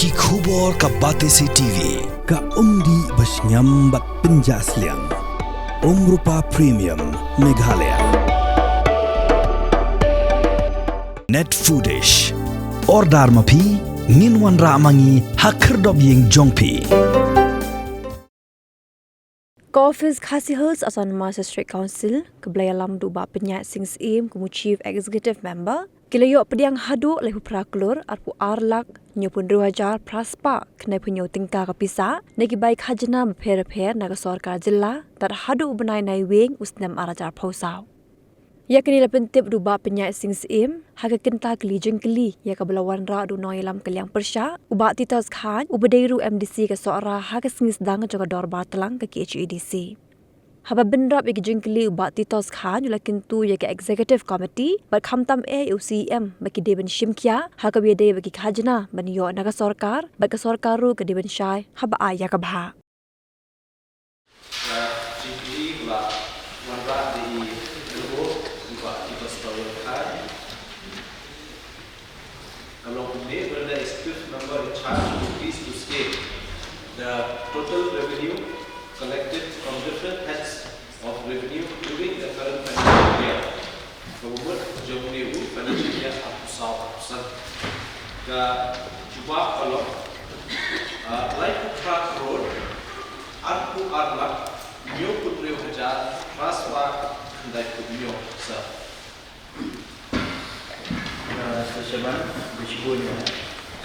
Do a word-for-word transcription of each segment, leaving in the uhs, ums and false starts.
Ki khubor ka Batesi T V. Ka umdih ba shngiam bad pynjah sliang. Umrupa Premium Meghalaya. Net Foodish. Order ma phi, ngin wanrah ma ngi ha khyrdop ïing jong phi. Ka Office Khasi Hills Autonomous District Council, kaba la ïalam da u Bah Pynïaid Sing Syiem kum u Chief Executive Member, ki la ïoh pdiang haduh laiphew phra klur arphew ar lak hynñiewphew hynriew hajar phra spah khyndaiphew hynñiew tyngka ka pisa na ki bai khajna bapher bapher na ka sorkar jylla, tad haduh u bnai Naiwieng u snem ar hajar arphew saw. Ïa kane la pyntip da u Bah Pynïaid Sing Syiem ha ka kynta kli jingkylli ïa kaba la wanrah da u nongïalam ka liang pyrshah, u Bah Titos Chyne, uba dei ruh M D C ka Sohra, ha ka sngi sdang jong ka dorbar tlang ka K H A D C. Haba bynrap ïa ki jingkylli, u Bah Titos Chyne u la kyntu ïa ka Executive Committee bad khamtam eh ïa u C E M ba ki dei ban shim khia ha kaba ïadei bad ki khajna ban ïoh na ka sorkar, bad ka sorkar ruh ka dei ban shai haba ai ïa ka bhah. Ka jingkylli ba la wanrah da i L O, i Bah Titos Tawel Chyne, ka long kumne: Whether the executive member in charge is pleased to state the total revenue collected from different heads of revenue during the current financial year. Kaba mut jong une u financial year arphew saw arphew san. Ka jubab ka long, ah, laiphew phra klur arphew ar lak hynñiewphew hynriew hajar phra spah khyndaiphew hynñiew, sir. Ah, Mister Chairman, bishbun ïa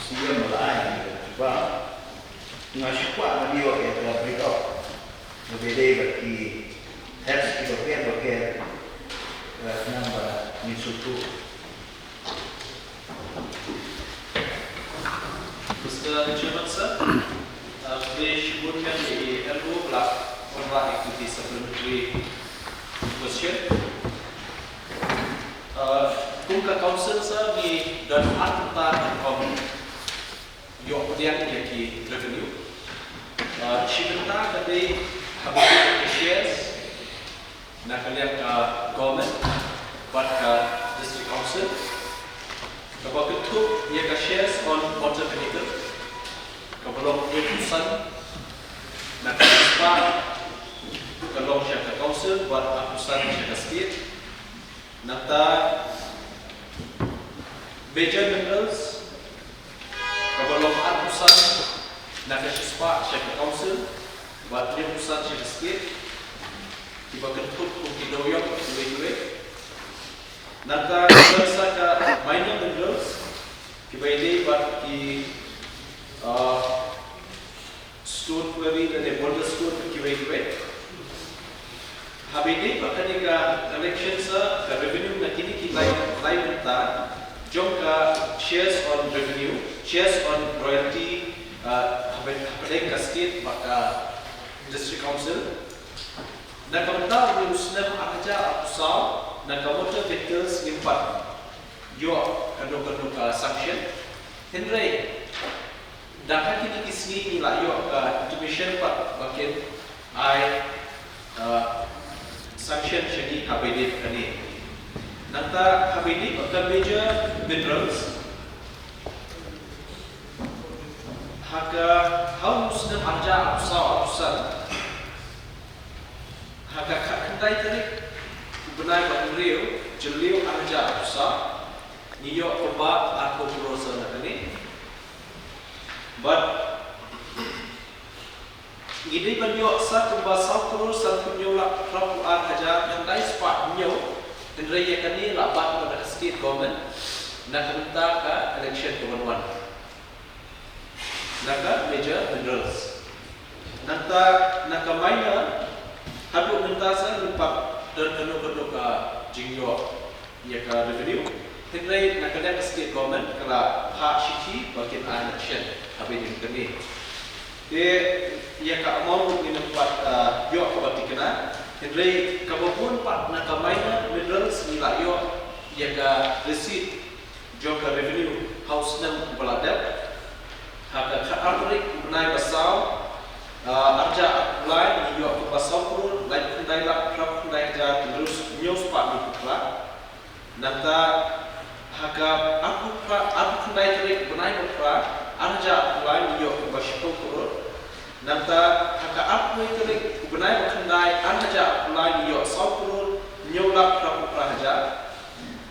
C E M ba la ai ïa ka jubab. Nga shu kwah ban ïoh ïa ka break out kaba ïadei bad ki heads kiba pher bapher, eh, khnang ba ngin sngewthuh. Mister Chairman, sir, eh, khublei shibun ïa i L O ba la wanrah ïa kine ki supplementary question. Eh, kum ka council, sir, ngi don ar bynta ban ïoh pdiang ïa ki revenue. Ah, shi bynta ka dei ha bynta ki shares na ka liang ka government bad ka district council. Kaba kynthup ïa ka shares on motor vehicle, kaba long hynñiewphew san na ka shispah ka long sha ka council bad arphew san sha ka state. Nangta major minerals, kaba long arphew san na ka shispah sha ka council bad hynñiewphew san sha ka state, kiba kynthup kum ki dewïong kiwei kiwei. Nangta ka sa ka minor minerals, kiba ïadei bad ki, ah, stone quarry lane boulder stone kiwei kiwei. Haba ïadei bad kane ka collection, sir, ka revenue na kine ki lai, lai bynta jong ka shares on revenue, shares on royalty, ah, haba, hapdeng ka state bad ka district council. Na ka bynta u snem ar hajar arphew saw, na ka motor vehicles ngim pat ïoh kano kano ka sanction. Hynrei da ha kine ki sngi ngi la ïoh ka intimation pat ba kin ai, uh, sanction sha ngi haba ïadei bad kane. Nangta haba ïadei bad ka major minerals, ha ka, ha u snem ar hajar arphew saw arphew san, ha ka khatkhyndai tarik u bnai ba hynriew Jylliew ar hajar arphew saw, ngi ïoh kumba arphew klur sa na kane. Bad ngi dei ban ïoh sa kumba saw klur sanphew hynñiew lak phraphew ar hajar khyndai spah hynñiew, hynrei ïa kane la bat na ka state government na ka bynta ka election ka wan wan. Na ka major minerals. Nangta na ka minor, haduh mynta sa ngim pat don kano kano ka jingïoh ïa ka revenue. Hynrei na ka liang ka state government ka la phah shithi ba kin ai election ha bynta kane. Te ïa ka amount ngim pat, ah, ïoh kaba thikna. Hynrei kaba bun pat na ka minor minerals ngi la ïoh ïa ka receipt jong ka revenue ha u snem ba la dep. Ha ka khatar tarik u bnai ba saw, ah, ar hajar arphew lai ngi ïoh kumba saw klur laiphew khyndai lak phraphew khyndai hajar hynriew spah hynñiew spah hynñiewphew phra. Nangta ha ka arphew phra, arphew khyndai tarik u bnai ba phra, ar hajar arphew lai shiphew klur. Nangta ha ka arphew tarik u bnai ba khyndai ar hajar arphew lai ngi ïoh saw klur hynñiew lak phraphew phra hajar.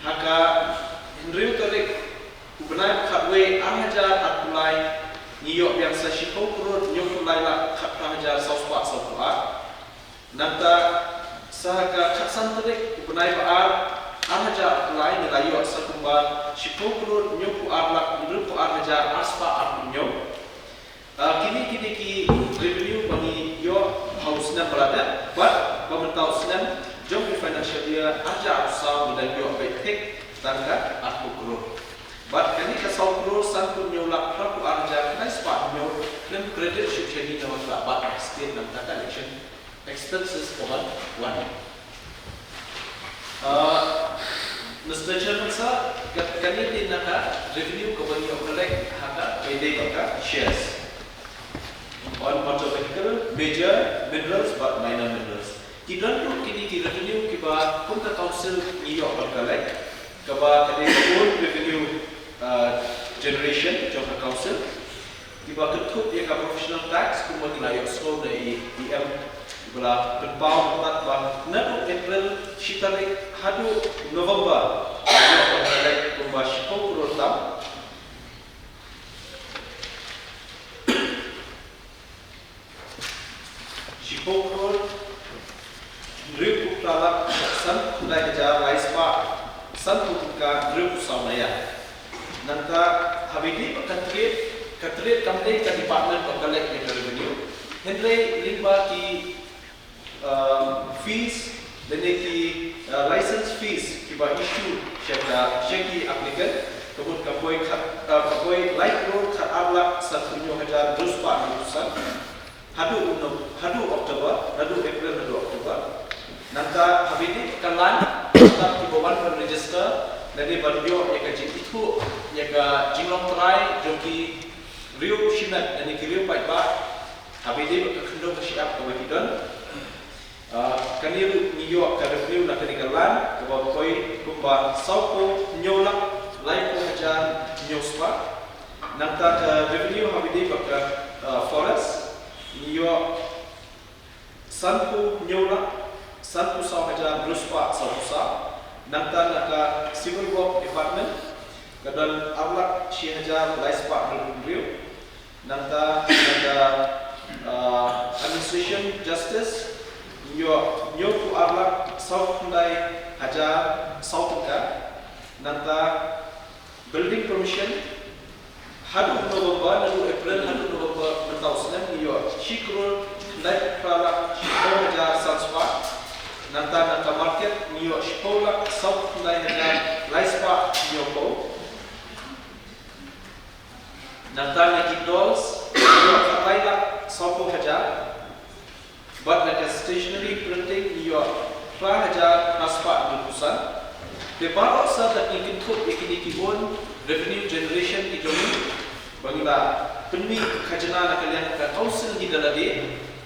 Ha ka hynriew tarik u bnai ba khatwei ar hajar arphew lai ngi ïoh biang sa shiphew klur hynñiewphew lai lak khatphra hajar saw spah sawphew ar. Nangta sa ha ka khatsan tarik u bnai ba ar ar hajar arphew lai ngi la ïoh sa kumba shiphew klur hynñiewphew ar lak hynriewphew ar hajar ar spah arphew hynñiew. Ah, kine kine ki revenue ba ngi ïoh ha u snem ba la dep bad ba mynta u snem jong ki financial year ar hajar arphew saw ngi dang ïoh beit thik tang ka arphew klur. Bad kane ka saw klur sanphew hynñiew lak phraphew ar hajar khyndai spah hynñiew khlem credit shuh shane namar ka la bat state nangta ka election expenses ka ban wan. Uh, Mister Chairman Sir, ka, kane te na ka revenue ka ban ïoh collect ha ka ba ïadei bad ka shares on motor vehicle, major minerals bad minor minerals. Ki don ruh kine ki revenue kiba kum ka council ngi ïoh ban collect, kaba ka dei ka own revenue, uh, generation jong ka council. Kiba kynthup ïa ka professional tax kumba ngi la ïohsngew na i E M, kiba la pynpaw mynta ba naduh April shi tarik haduh November, ïoh ban collect kumba shiphew klur tam. Shiphew klur hynriewphew phra lak sanphew khyndai hajar lai spah sanphew tyngka hynriewphew saw naya. Nangta haba ïadei bad ka trade, ka trade kam dei ka department ba collect ïa ka revenue. Hynrei lyngba ki, um, fees lane ki, uh, license fees kiba issue sha ka, sha ki applicant, ka mut ka poi khat, uh, ka poi lai klur khat ar lak sanphew hynñiew hajar hynriew spah hynriew san. Haduh u Nov-, haduh October, naduh April haduh October. Nangta haba ïadei ka land, nangta kiba wan ban register lane ban ïoh ïa ka jingithuh ïa ka jinglong trai jong ki riew shimet lane ki riew paidbah. Haba ïadei bad ka khyndew ka shyiap kaba ki don. Ah, kane ruh ngi ïoh ka revenue na kane ka land kaba poi kumba sawphew hynñiew lak laiphew hajar hynñiew spah. Nangta ka revenue haba ïadei bad ka, ah, forest ngi ïoh sanphew hynñiew lak sanphew saw hajar hynriew spah sawphew saw. Nangta na ka civil work department ka don ar lak shi hajar lai spah hynriew. Nangta na ka, ah, administration justice ngi ïoh hynñiewphew ar lak saw khyndai hajar saw tyngka. Nangta building permission haduh November, naduh April haduh November mynta u snem ngi ïoh shi klur khyndai phra lak shiphew hajar san spah. Nangta na ka market ngi ïoh shiphew lak saw khyndai hajar lai spah hynñiewphew. Nangta na ki dolls ngi ïoh khatlai lak sawphew hajar. Bad na ka stationery printing ngi ïoh phra hajar phra spah hynñiewphew san. Te baroh sa da ngi kynthup ïa kine ki own revenue generation ki jong ngi ba ngi la pynmih khajna na ka liang ka council ngi da lade.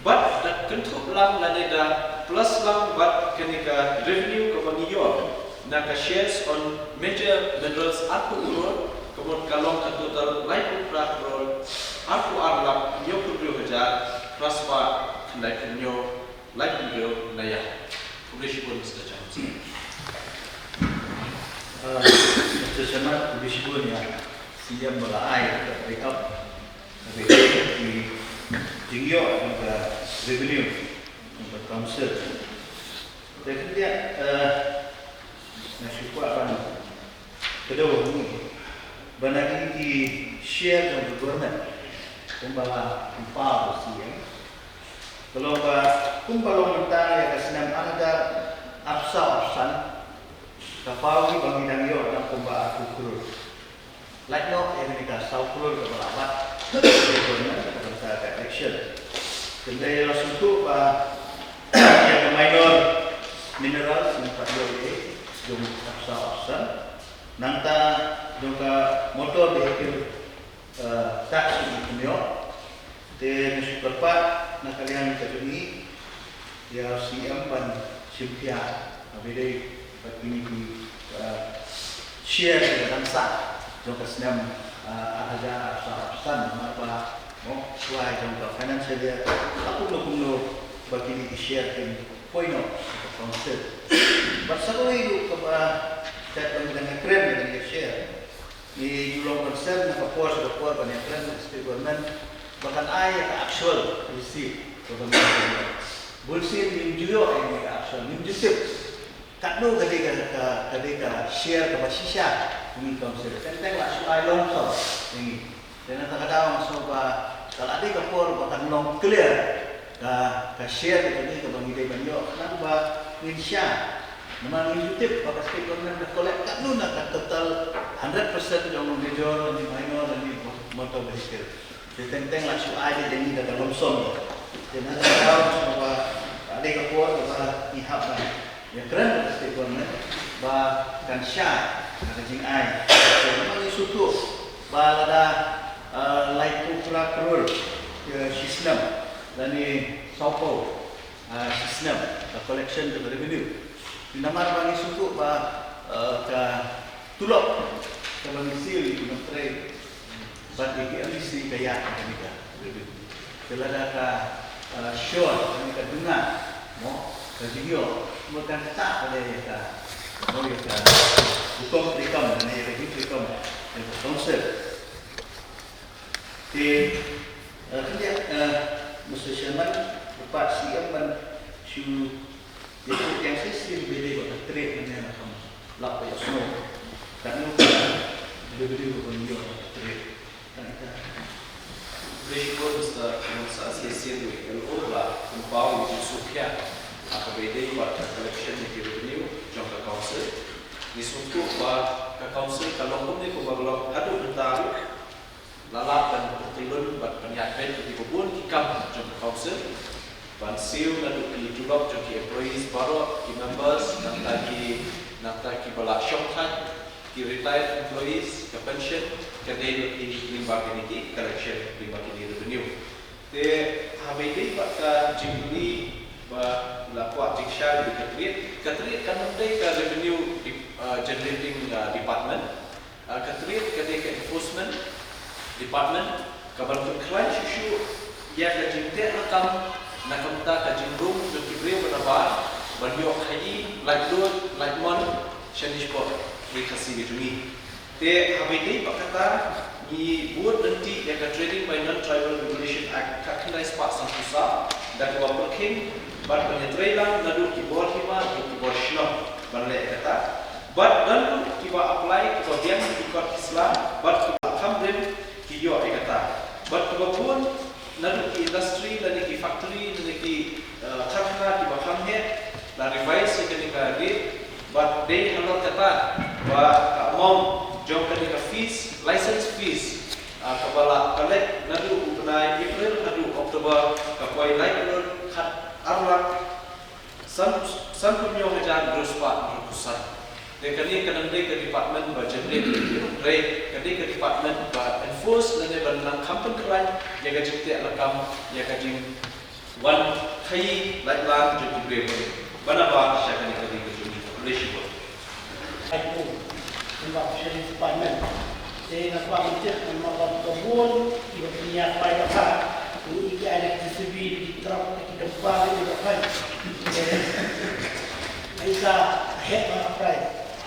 Bad da kynthup lang lane da plus lang bad kane ka revenue kaba ngi ïoh na ka shares on major minerals arphew klur, ka mut ka long ka total laiphew phra klur arphew ar lak hynñiewphew hynriew hajar phra spah khyndai phew hynñiew laiphew hynriew naya. Khublei shibun Mister Chairman. Ah, Mister Chairman, khublei shibun ïa C M ba la ai ka break up. Ka break up ki jingïoh jong ka revenue jong ka council. Te khyndiat, eh, nga shu kwah ban kdew hangne ba na kine ki share jong ka government kumba la pynpaw da u C M, ka long ba kumba long mynta ïa ka snem ar hajar arphew saw arphew san, ka paw ngi ba ngi dang ïoh dang kumba arphew klur. Lait noh ïa kane ka saw klur kaba la bat ïa ka government ka bynta ka election. Te hynrei la sngewthuh ba ïa ka minor minerals ngim pat ïoh ei ei jong ka arphew saw arphew san. Nangta jong ka motor vehicle, eh, tax ngim ïoh. Te nga shu kyrpad na ka liang ka jong ngi ïa u C M ban shim khia haba ïadei bad kine ki, eh, share kiba dang sah jong ka snem, eh, ar hajar arphew saw arphew san namar ba Mo, shuwa jong ka financial year, ha kumno kumno ba kine ki share kin poi noh sha ka council. Bad sa kawei ruh kaba, kat ba ngi dang ïakren ïa kane ka share, ngi ju long concern na ka por sha ka por ban ïakren bad ka state government ba kan ai ïa ka actual receipt kaba ngi, bun sien ngim ju ïoh ïa kane ka actual, ngim ju tip katno ka dei ka, ka, ka dei ka share kaba shisha jong ngi council. Teng teng la shu ai lump sum ïa ngi. Te na kata ka daw nga sngew ba ka la dei ka por ba kan long clear ka, ka share ka dei kaba ngi dei ban ïoh, khnang ba ngin shai. Namar ngin ju tip ba ka state government ka collect katno na ka total hundred percent jong u major lane minor lane motor vehicle. Te teng teng la shu ai ïa ngi da ka lump sum. Te na kata ka daw nga sngew ba ka dei ka por ba ngi hap ban ïakren bad ka state government ba kan shai na ka jingai. Te namar ngi sngewthuh ba lada, eh, laiphew phra klur, eh, shi snem lane sawphew, eh, shi snem ka collection ka revenue. Namar ba ngi sngewthuh ba, eh, ka tulop kaba ngi siew ïa ki nongtrei bad ïa ki M D C ka ïaid ha kane ka revenue. Te lada ka, eh, short, kane ka duna, mo, ka jingïoh, mo, kan ktah pat ïa ka, mo, ïa ka hukum treikam, ïa ka jingtreikam jong ka council. Te, eh, khyndiat, eh, Mister Chairman, u pat shu ïa ban shu ïathuh ïa shisien ba dei ba ka trade mynne, nga kam lah ban ïohsngew katno ka revenue ba ngi ïoh na ka trade. Tang ita. Khublei shibun Mister Khynnah, sa shisien ruh ngi ong ba kumba ngi ju sngewthuh ïa kaba ïadei bad ka collection ïa ki revenue jong ka council. Ngi sngewthuh ba ka council ka long kumne kumba ka long haduh mynta ruh. La lah ban pyntyllun bad pynïaid beit ïa kiba bun ki kam jong ka council. Ban siew naduh ki tulop jong ki employees baroh, ki members, nangta ki, nangta kiba la shong thait, ki retired employees, ka pension, ka dei ruh ki lyngba kine ki collection, lyngba kine revenue. Te haba ïadei bad ka jingkylli ba la kwah jingshai ïa ka trade, ka trade kan ym dei ka revenue de-, uh, generating, uh, department. Ah, ka trade ka dei ka enforcement department, kaban pynkhlaiñ shuh shuh ïa ka jingteh lakam na ka bynta ka jingrung jong ki briew ba nabar ban ïoh khaïi laitluid laitmon shane shapoh ri Khasi ka jong ngi. Te haba ïadei bad kata, ngi bud ryntih ïa ka Trading by Non-Tribal Regulation Act khatkhyndai spah sanphew saw, da kaba pyrkhing bad ban ïatreilang naduh ki bor hima haduh ki bor shnong ban leh ïa kata. Bad don ruh kiba apply, kiba biang ki kot ki sla, bad kiba kham rim ki ïoh ïa kata. Bad kiba bun naduh ki industry lane ki factory lane ki, eh, karkhana kiba kham heh, la revise ïa kane ka rate, bad dei halor kata ba ka amount jong kane ka fees, license fees, eh, kaba la collect naduh u bnai April haduh October ka poi lai klur khat ar lak san, sanphew hynñiew hajar hynriew spah hynriewphew san. Te kane ka nang dei ka department ba generate revenue, hynrei ka dei ka department ba enforce lane ban nang kham pynkhlaiñ ïa ka jingteh lakam, ïa ka jingwan khaïi laitlang jong ki briew ba nabar sha kane ka ri ka jong ngi. Khublei shibun. Ai ku, kumba ka sha department. Te nga kwah ban tip namar ba ka bun kiba pynïaid bai ba kha, ngi ïohi ki ai na ki J C B, ki truck, ki dumper, ki ba kha. Te ai ka heh ba ka prai.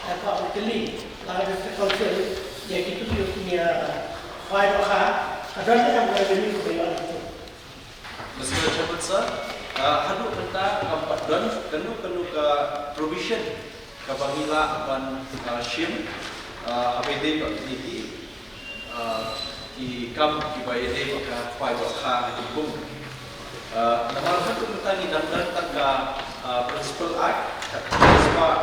Nga kwah ban kylli la ka District Council ïa kito kiba pynïaid bai ba kha, ka don ne em ka revenue kaba ïoh na kito? Mister Chairman Sir, ah, haduh mynta kam pat don kano kano ka provision kaba ngi lah ban, ah, shim, ah, haba ïadei bad kine ki, ah, ki kam kiba ïadei bad ka khwai ba kha ha ki pung. Ah, namar haduh mynta ngi dang don tang ka, ah, Principal Act, khatkhyndai spah,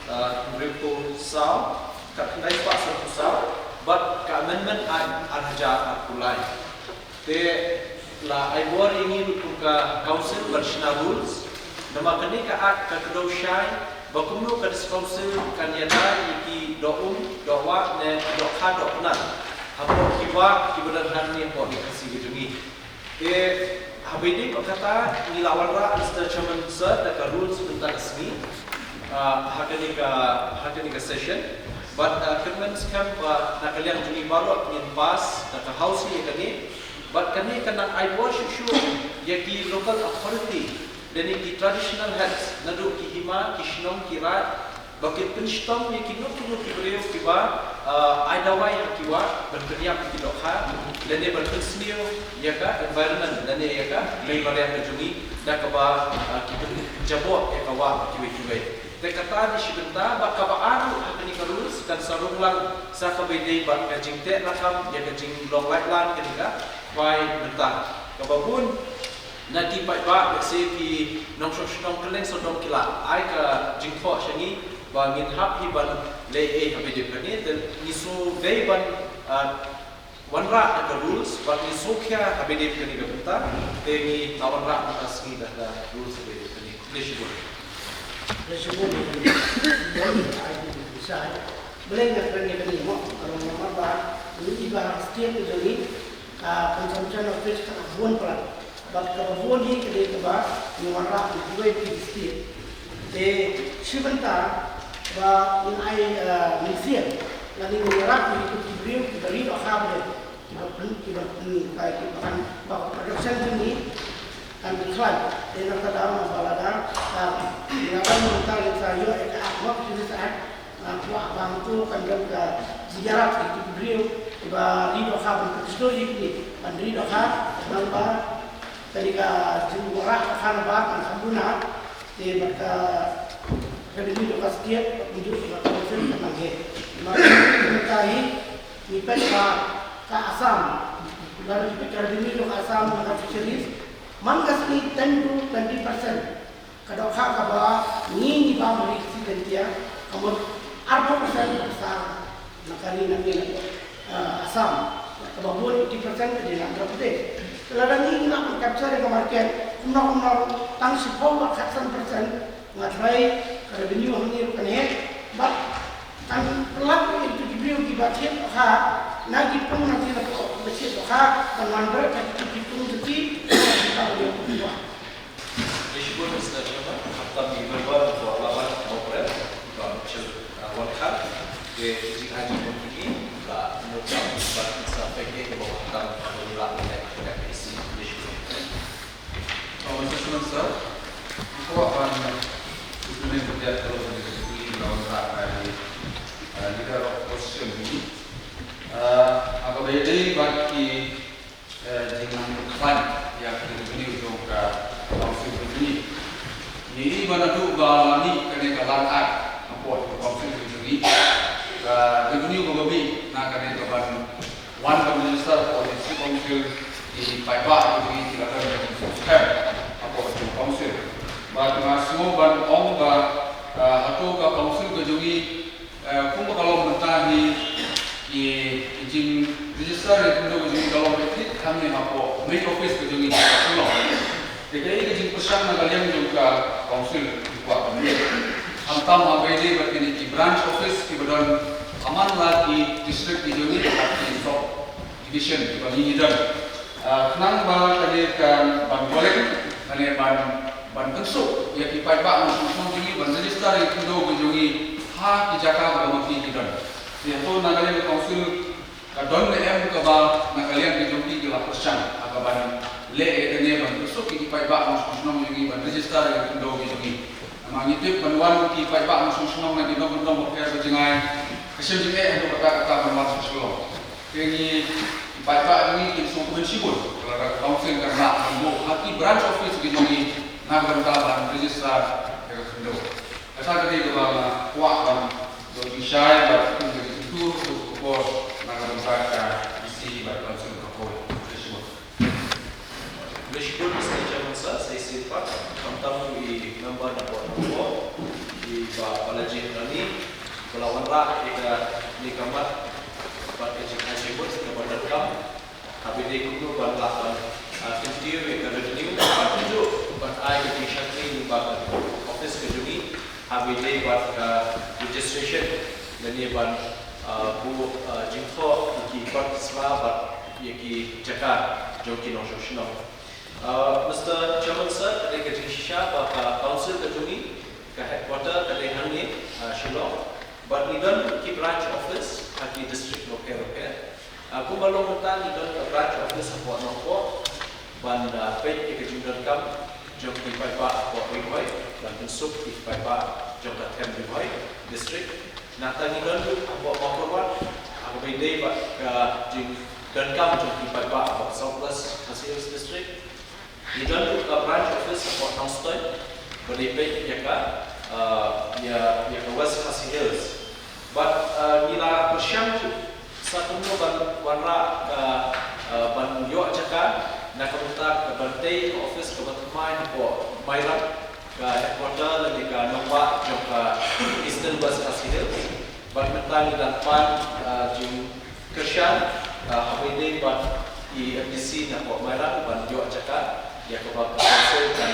ah, hynriewphew saw, khatkhyndai spah sanphew saw, bad ka Amendment Act ar hajar arphew lai. Te la ai bor ïa ngi ruh kum ka council ban shna rules. Namar kane ka act ka kdew shai ba kumno ka District Council kan ïada ïa ki doh um, doh wah ne doh kha doh pynat hapoh ki wah kiba don hangne hapoh ri Khasi ka jong ngi. Te haba ïadei bad kata ngi la wanrah, Mister Chairman Sir, da ka rules mynta ka sngi, ah, ha kane ka, ha kane ka session. Bad, ah, kynmaw skhem ba na ka liang jong ngi baroh ngin pass da ka hausi ïa kane. Bad kane kan nang ai bor shuh shuh ïa ki local authority lane ki traditional heads naduh ki hima, ki shnong, ki raid, ba kin pynshitom ïa kino kino ki briew kiba, ah, ai dawai ha ki wah ban pynïap ïa ki dohkha lane ban pynsniew ïa ka environment lane ïa ka lei mariang ka jong ngi da kaba, ah, ki pynjaboh ïa ka wah kiwei kiwei. Te kata dei shi bynta, bad kaba ar ruh ha kane ka rules kan sa rung lang sa kaba ïadei bad ka jingteh lakam ïa ka jinglong laitlan kane ka khwai mynta. Kaba bun na ki paidbah, lehse ki nongshong shnong kylleng sawdong ki la ai ka jingthoh sha ngi ba ngin hap hi ban leh ei ha ba ïadei bad kane, te ngi shu dei ban, ah, wanrah da ka rules, bad ngi shu khia ha ba ïadei bad kane ka bynta, te ngi la wanrah mynta sngi da ka rules ha ba ïadei bad kane. Khublei shibun. Khublei shibun. Balei nga kren ïa kane mo, ka long namar ba ngi i ba state ka jong ngi, ah, consumption of fish ka bun palat. Bad kaba bun hi ka dei kaba ngi wanrah na kiwei ki state. Te shi bynta ba ngin ai, ah, mynsiem lane ngin wanrah ïa ki briew kiba ri dohkha ba dei kiba pyn, kiba pyn, kiba kan, ba production jong ngi kan khlaiñ. Te na ka daw na ba lada, ah, lada mynta ngin sa ïoh ïa ka act, Mock Fisheries Act, ah, kwah ba hangto kan don ka jingïarap ïa ki briew kiba ri dohkha ban pynshlur ïa kine, ban ri dohkha, namar ba kane ka jingwanrah dohkha nabar kan kham duna, te bad ka revenue jong ka state bad kumjuh jong ka council kan nang heh. Namar mynta hi ngi peit ba ka Assam, lada ngi peit ka revenue jong ka Assam na ka fisheries, man ka sngi ten to twenty percent ka dohkha kaba ngi, ngi bam ha ri Sri Lanka, ka mut arphew percent ka sa na ka ri na ngi na, eh, Assam. Kaba bun eighty percent ka dei na Andhra Pradesh. Lada ngi, ngi lah ban capture ïa ka market, kumno kumno tang shiphew bad khatsan percent, nga tharai ka revenue hangne ruh kan heh. Bad kan pyllait ïa kito ki briew kiba thied dohkha na ki pung na ki, na ki thied dohkha, ban wanrah ïa kito ki pung jong ki. Khublei shibun, Mister Chairman. Khamtam i member ba la wan, ba la wan, ba la wan khan. Te ka jinghaji jong ngi la mut ba, ba sa peit ïa kaba khamtam ba ngi la wan ïa ka A C. Khublei shibun. Oh, Mister Chairman, sir. Ko ban, Mister Chairman, ko dia ko ni ko ni la wan ka ni, eh, leader of opposition ni. Eh, ha kaba ïadei bad ki eh, jingnang khlaiñ ïa ki revenue jong ka council jong ngi. Ngi i ba naduh ba la mih kane ka Land Act hapoh ka council jong ngi, ka revenue kaba mih na kane ka ban wan ban register hapoh district council ki paidbah jong ngi ki la don ka jingsngewsih hapoh ka council. Bad nga sngew ban ong ba, eh, hato ka council ka jong ngi Eh, kumba ka long mynta hi, ki, ki jingregister ïa ki khyndew ka jong ngi ka long beit hangne hapoh main office ka jong ngi ka Shillong. Te kaei ka jingpyrshang na ka liang jong ka council ki kwah ban leh. Khamtam ha kaba ïadei bad kine ki branch office kiba don ha man la ki district ki jong ngi bad ki sub division kiba ngi ngi don. Ah, khnang ba kane kan ban bor lem, kane ban, ban pynsuk ïa ki paidbah nongshong shnong jong ngi ban register ïa ki khyndew ki jong ngi ha ki jaka kiba ma ki ki don. Te hato na ka liang ka council ka don ne em kaba na ka liang ki jong ki ki la pyrshang ha kaban leh ïa kane ban pynsuk ïa ki paidbah nongshong shnong jong ngi ban register ïa ki khyndew ki jong ngi. Namar ngi tip ban wan ki paidbah nongshong shnong na ki nongkyndong bapher bajngai ka shem jingeh haduh katta katta ban wan sha Shillong. Te ngi, ki paidbah jong ngi kin sngewkmen shibun lada ka council kan lah ban buh ha ki branch office ki jong ngi na ka bynta ban register ïa ka khyndew. Kata ka dei kaba nga kwah ban don jingshai bad kum ka jingkyntu ka por na ka bynta ka D C bad council ka por. Khublei shibun. Khublei shibun, Mister Chairman Sir, sa shisien pat, khamtam i member na Board of War, i Bah Balaji Rani, ba la wanrah ïa kane ka mat bad ka jinghaji mut kaba donkam, ha ba ïadei kumno ban lah ban, ah, kyntiew ïa ka revenue, bad kumjuh ban ai ka jingshakri lyngba ka office ka jong ngi, ha ba ïadei bad ka registration, lane ban, ah, buh, ah, jingthoh ïa ki kot sla bad ïa ki jaka jong ki nongshong shnong. Ah, Mister Chairman Sir, ka dei ka jingshisha ba ka council ka jong ngi, ka headquarter ka dei hangne, ah, Shillong. Bad ngi don ki branch office ha ki district bapher bapher. Ah, kumba long mynta ngi don ka branch office hapoh Nongpoh ban, ah, peit ïa ka jingdonkam jong ki paidbah hapoh Ri Bhoi, ban pynsuk ïa ki paidbah jong ka them Ri Bhoi District. Nangta ngi don ruh hapoh Mawkyrwat, ha kaba ïadei bad ka jingdonkam jong ki paidbah hapoh South West Khasi Hills District. Ngi don ruh ka branch office hapoh Nongstoiñ, ba dei peit ïa ka, ah, ïa, ïa ka West Khasi Hills. Bad, ah, ngi la pyrshang sa kumno ban wanrah ka, ah, ban ïoh jaka, na ka bynta ka ban tei ka office kaba thymmai hapoh Mairang, ka headquarter lane ka nongbah jong ka Eastern West Khasi Hills. Bad mynta ngi dang pan, ah, jingkyrshan, ah, ha kaba ïadei bad i MDC napoh Mairang ban ïoh jaka ïa kaba ka council kan,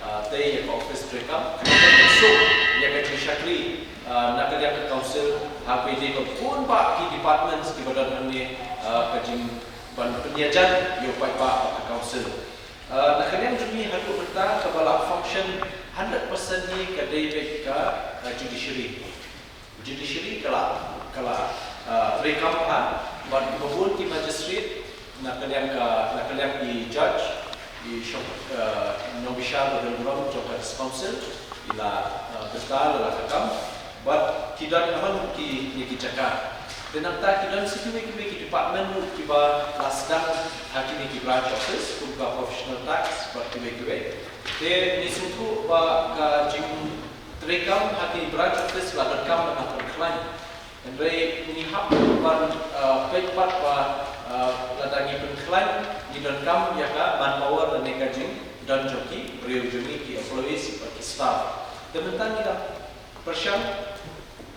ah, tei ïa ka office treikam, khnang ban pynsuk ïa ka jingshakri, ah, na ka liang ka council ha kaba ïadei bad bun bah ki departments kiba don hangne, ah, ka jing ban pynïajan ïa u paidbah bad ka council. Ah, na ka liang jong ngi haduh mynta kaba la function hundred percent hi ka dei beit ka, ah, judiciary. Judiciary ka la, ka la, ah, treikam bha bad kiba bun ki magistrate na ka liang ka, na ka liang i judge, i shong, ah, nongbishar ba don burom jong ka District Council, i la, ah, bynta la, la ka kam. Bad ki don ha man ki, ne ki jaka. Te nangta ki don sa kiwei kiwei ki department ruh kiba la sdang ha kine ki branch office, kum ka professional tax bad kiwei kiwei. Te ngi sngewthuh ba ka jingtreikam ha ki branch office la donkam ban pynkhlaiñ. Hynrei ngi hap ban, uh, peit pat ba, uh, lada ngi pynkhlaiñ, ngi donkam ïa ka manpower lane ka jingdon jong ki briew jong ngi, ki employees bad ki staff. Te mynta ngi dang pyrshang,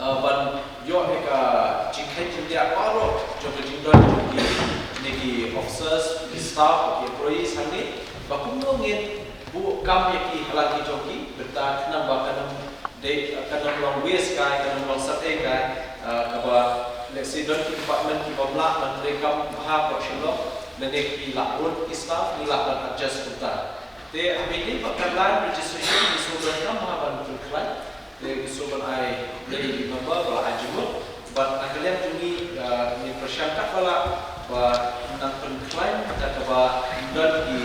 uh, ban ïoh ïa ka jingkheiñ jingdiah baroh jong ka jingdon jong ki, ne ki officers, ki staff, ki employees hangne, ba kumno ngin buh kam ïa ki ha la ki jong ki bynta, khnang ba kan ym dei, kan ym long waste kai, kan ym long sat ei kai, uh, kaba, let's say, don ki department kiba ym lah ban treikam bha hapoh Shillong, lane ki lah rut ki staff, ngi lah ban adjust kumta. Te ha kaba ïadei bad ka land registration, ngi sngewdonkam bha ban pynkhlaiñ. Te ngi sngewbha ban ai lei ïa ki member ba la ai jingmut. Bad na ka liang jong ngi, uh, ngi pyrshang katba lah ba nang pynkhlaiñ da kaba don ki,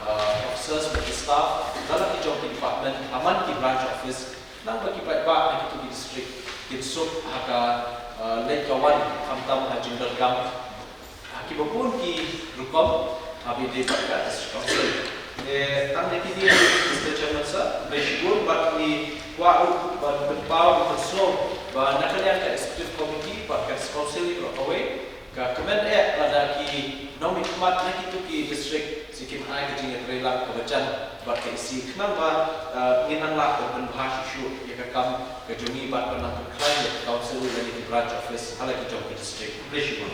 uh, officers bad ki staff na la ki jong ki department ha man ki branch office, khnang ba ki paidbah na kito ki district kin suk ha ka, uh, leit ka wan, khamtam ha jingdonkam ha kiba bun ki rukom ha kaba ïadei bad ka District Council. Te tang ïa kine, Mister Chairman Sir, khublei shibun. Bad ngi kwah ruh ban pynpaw, ban pynsngew ba na ka liang ka Executive Committee bad ka District Council baroh kawei, ka kmen eh lada ki nongmihkhmat na kito ki district sa kim ai ka jingïatreilang kaba jan bad ka E C, khnang ba, eh, ngin nang lah ban pynbha shuh shuh ïa ka kam ka jong ngi bad ban nang pynkhlaiñ ïa ka council lane ki branch office ha la ki jong ki district. Khublei shibun.